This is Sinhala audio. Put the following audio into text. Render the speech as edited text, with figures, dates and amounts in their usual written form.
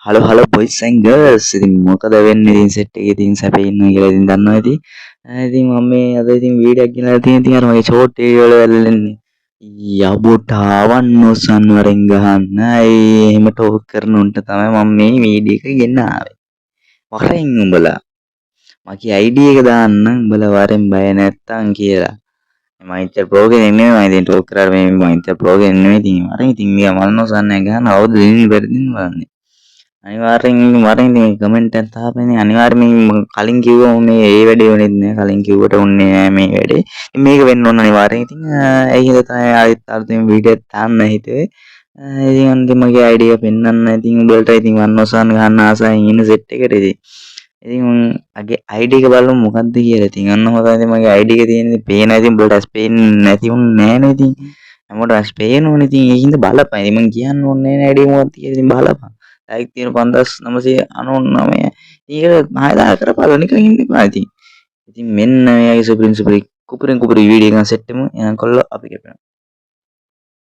Hello hello boys and girls. ඉතින් මොකද වෙන්නේ? ඉතින් සෙට් එකේ ඉතින් සැපේ ඉන්නවා කියලා ඉතින් දන්නවා ඉතින්. ඉතින් මම මේ අද ඉතින් වීඩියෝ එකක් ගෙනල්ලා තියෙන. ඉතින් අර මගේ ෂෝට් වීඩියෝ වල වැළලෙන්නේ යබොට වන්නොසන් වරෙන් ගහන්න. ඒ එහෙම ටෝක් කරන උන්ට තමයි මම මේ වීඩියෝ එක ගෙනාවේ. වරෙන් උඹලා මගේ ID එක දාන්න උඹලා වරෙන් බය නැත්තම් කියලා. මම ඉතින් ප්‍රෝ කෙනෙක් නෙමෙයි. මම ඉතින් ටෝක් කරාට මේ මම ඉතින් ප්‍රෝ කෙනෙක් නෙමෙයි. ඉතින් වරෙන් ඉතින් මේ මල්නොසන් එක ගහන්න කවුද දෙන්නේ පෙරදින්න බලන්නේ. අනිවාර්යෙන් වරෙන් ඉතින් කමෙන්ට් එකක් දාපන්. ඉතින් අනිවාර්යෙන් කලින් කිව්වම මේ ඒ වැඩේ වෙන්නේ නෑ. කලින් කිව්වට උන්නේ නෑ මේ වැඩේ. ඉතින් මේක වෙන්න ඕන අනිවාර්යෙන්. ඉතින් ඒ හින්දා තමයි ආයෙත් අලුතෙන් වීඩියෝ එකක් දාන්න හිතුවේ. ඉතින් අන්තිම මගේ ID එක පෙන්නන්න. ඉතින් උඹලට ඉතින් වන්නොසන් ගහන්න ආසාවෙන් ඉන්න සෙට් එකට ඉතින් ඉතින් මගේ ID එක බලමු මොකද්ද කියලා. ඉතින් ඔන්න ඔහොම තමයි මගේ ID එක තියෙන්නේ. පේනවා ඉතින් උඹලට ඇස් පේන්නේ නැති උන් නෑනේ. ඉතින් හැමෝටම ඇස් පේනවනේ. ඉතින් ඒ හින්දා බලපන්. ඉතින් මං කියන්න ඕනේ නෑනේ ID මොකක්ද කියලා. ඉතින් බලපන්. ලයික් තියෙන 5999. ඉතින් ඒක 6000 කරපන්, නිකන් ඉන්න එපා ඉතින්. ඉතින් මෙන්න මෙයාගේ සුපිරිම සුපිරි කුපිරින් කුපිරි වීඩියෝ එකක් සෙට් වෙමු. එහෙනම් කොල්ලෝ, අපි කැපෙනවා.